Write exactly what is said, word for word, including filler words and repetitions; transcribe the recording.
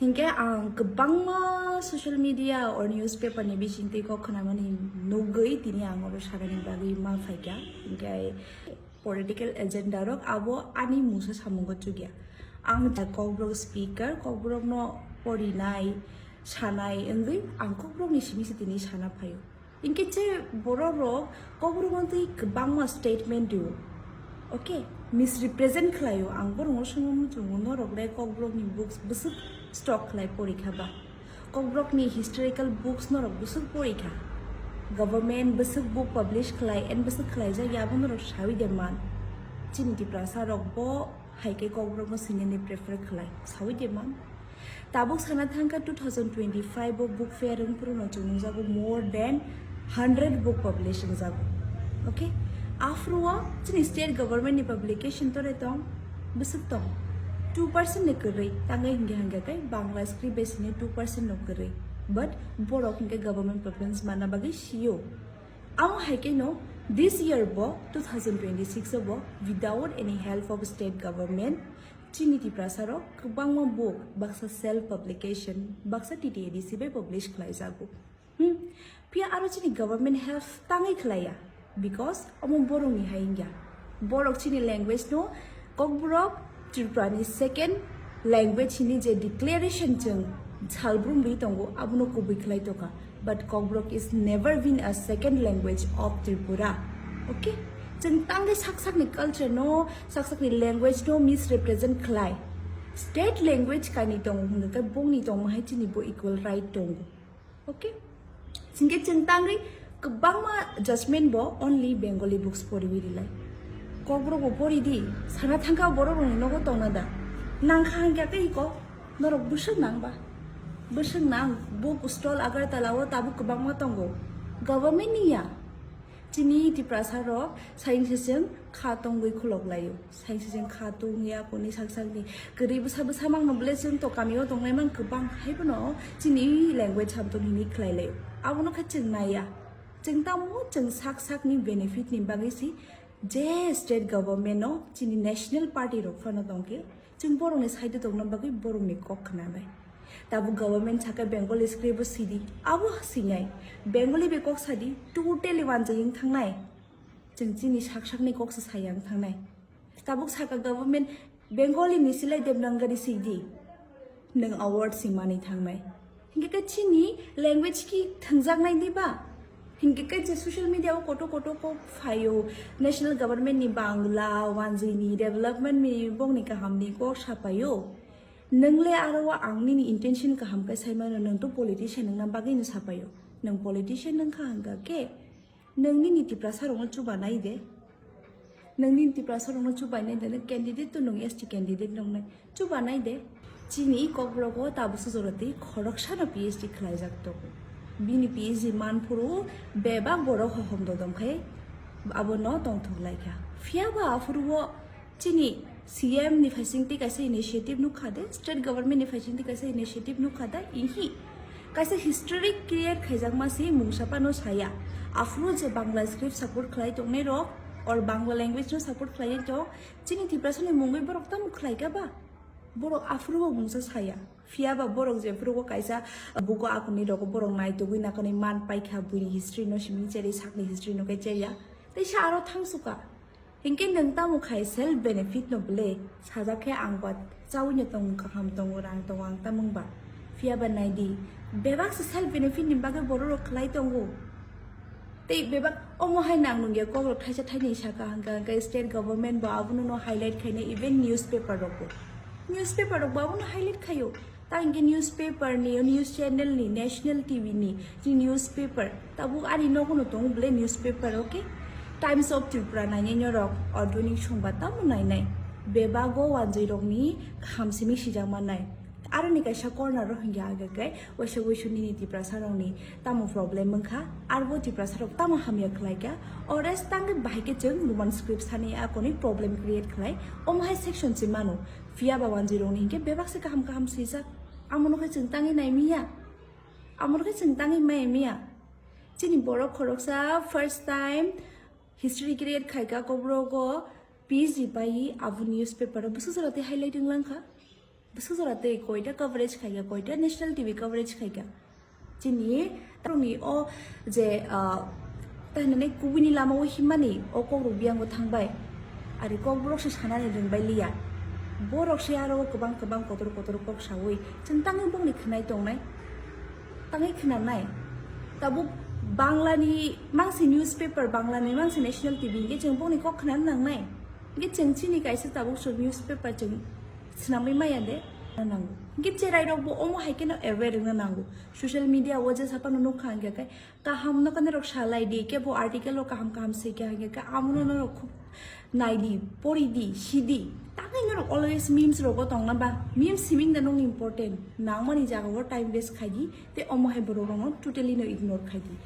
Hinkhe ang kwbangma social media or newspaper ni bisingtwi kok khwnamani nugwi tini ang oro sanani bagwi ma phaikha. Hinkhe political agenda rok abo ani mungsa samungo chukya. Ang da Kokborok speaker, Kokborokno porinai, sanai wngwi ang Kokborokni simi se tini sana phaio. Hinkhe je borok rok Kokborok wngtwi kwbangma statement rio. Okay, misrepresent khlaio. Ang borokno swngo muchungo norok le Kokborokni books bwswk stock khlai porikha ba. Kokborokni historical books norok bwswk porikha. Government bwswk book publish khlai and bwswk khlaijak ya abo norok sawi de man. Chini Tiprasa rok bo hai khe Kokborokno swinani prefer khlai sawi de man. Tabuk sana thangkha two thousand twenty-five o book fair wngphuru no chwng nukjago more than hundred book publish wngjago. Okay, aphuru o chini state government ni publication tore tong bwswk tong two percent ni kwrwi tangwi hingke hingke kai Bangla script bai sini two percent no kwrwi, but borok hingke government preference manna bagwi sio. Amo hai khe no this year bo two thousand twenty-six o bo without any help of state government chini Tiprasa rok kwbangma book baksa self publication baksa T T A D C bai publish khlai jago. Hmm. Phiya aro chini government help tangwi khlaiya because omo borokni hai wngya. Borok chini language no Kokborok Tripura ni second language hini je declaration chwng salbrum ri tongo abono kubui khlai toka. But Kokborok is never been a second language of Tripura. Okay? Chwng tangwi sak sakni culture no, sak sakni language no misrepresent khlai. State language kainwi tongo hwnwi khe bongni tongma hai chini bo equal right tongo. Okay? Singke chwng tangwi kwbangma judgment bo only Bengali books poriwi rilai. Kokborok bo pori di, sana thangkha borok rokni nogo tongna da. Nangkha hangkha tei kok, norok bwswk nang ba? Bwswk nang, book stall Agartala o tabuk kwbangma tongo. Government ni ya. Chini Tiprasa rok saying seseng kha tongwi khulok laio. Saying seseng kha tongya koni sak sakni kwrwi bwsa bwsa mangno bole chwng to kamio tongnai mang kwbang hai bono chini language hamtoni hini khlai laio. Abono khe chwng naiya. Chwng tamo chwng sak sakni benefit ni bagwi si je state government no chini national party rok phano tongkhe. Chwng borokni side o tongna bagwi borokni kok khwnanai. Tabuk government sakha Bengali script o sidi, abo sinai. Bengali bai kok sadi, totally wanjagwi wng thangnai. Chwng chini sak sakni kok se saya wng thangnai. Tabuk sakha government Bengali ni silai Devanagari sidi. Nwng award si mani thangnai. Hinkhe khe chini language ki thwngjaknai di ba? Hinkhe khe je social media o koto koto kok phaio, national government ni Bangla, wanjwi ni development ni bongni kaham ni kok sapaio. Nwng le aro o ang nini intention kaham khe sai mano, nwng to politician wngna bagwi no sapaio. Nwng politician wngkha hwnkha khe, nwng nini Tiprasa rokno chuba nai de. Nwng nini Tiprasa rokno chuba nai de, nwng candidate to nwng S T candidate nongnai. Chuba nai de. Chini Kokborok o tabuk sujoro tei khoroksano P H D khlaijak tongo. Bini P H D manphuru bebak borok hohom dodom khai abono tongthok laikha. Phiya ba aphuru o chini C M ni phaising tei kaisa initiative nukha de, state government ni phaising tei kaisa initiative nukha de, ihi kaisa history create khaijakma se mungsa phano saya. Aphuru je Bangla script support khlai tongnai rok or Bangla language no support khlai tong, chini Tiprasa ni mungwi borok tamo khlai ka ba? Borok aphuru bo mungsa saya. Phiya ba borok je phuru o kaisa buko akuni rogo borok naitugwi nakanwi man paikha buini history no simi cheri sakni history no khe cheria. Tei sa aro thangsuka. Hinkhe nwng tamo khai self benefit no bwle sajak khe ang ba chaui no tongo kaham tongo rang tongo ang tamung ba. Phiya ba nai di bebak se self benefit ni bagwi borok rok khlai tongo. Tei bebak omo hai nang nungya kok rok thaisa thaini saka hwnkha hwnkhe state government bo abono no highlight khaina even newspaper rok bo. Newspaper rok bo abono highlight khaio. Ta hinkhe newspaper ni, news channel ni, national T V ni, chini newspaper, tabuk ani nogo no tongo bwle newspaper, okay? Times of Tripura nainai norok, Adhonik Songba tamo nainai. Bebago wanjwi rokni kaham simi sijak mannai. Aroni kaisa corner o hinkhe age khe waisa waisa nini Tiprasa rokni tamo problem wngkha, arbo Tiprasa rok tamo hamya khlaikha, ores tangwi bahai khe chwng Roman script sani akoni problem create khlai, omo hai section se mano. Phiya ba wanjwi rokni hinkhe bebak se kaham kaham swijak. Amono khe chwng tangwi nai miya. Amono khe chwng tangwi mai miya. Chini borok khoroksa first time history create khaika Kokborok o P H D pai abo newspaper o bwswk jora tei highlight wng langkha. Bwswk jora tei koita coverage khaikha, koita national T V coverage khaikha. Chini taroni o je, ah, ta hinani kubuni lama o himmani o kok rok biyang o thangbai. Ari kok borok se sanani rwngbai liya. Borok se aro kwbang kwbang kotor kotor kok sawi. Chwng tangwi bongni khwnai tongnai. Tangwi khwnanai. Tabuk Bangla ni mangsi newspaper, Bangla ni mangsi national T V hingke chwng bongni kok khwnani nangnai. Hingke chwng chini kaisa tabuk sok newspaper chwng swnamwi maya de nango. Hingke cherai rok bo omo hai khe no aware wngna nango. Social media o je sapa no nukha hingke khe kaham no kane rok salai di, kebo article rok kaham kaham se khe hingke khe amo no norok khub nai di, pori di, si di. Tangwi norok always memes rogo tongna ba memes siming da nung important. Nangmani jaga o time waste khai di, te omo hai borok rok no totally no ignore khai di.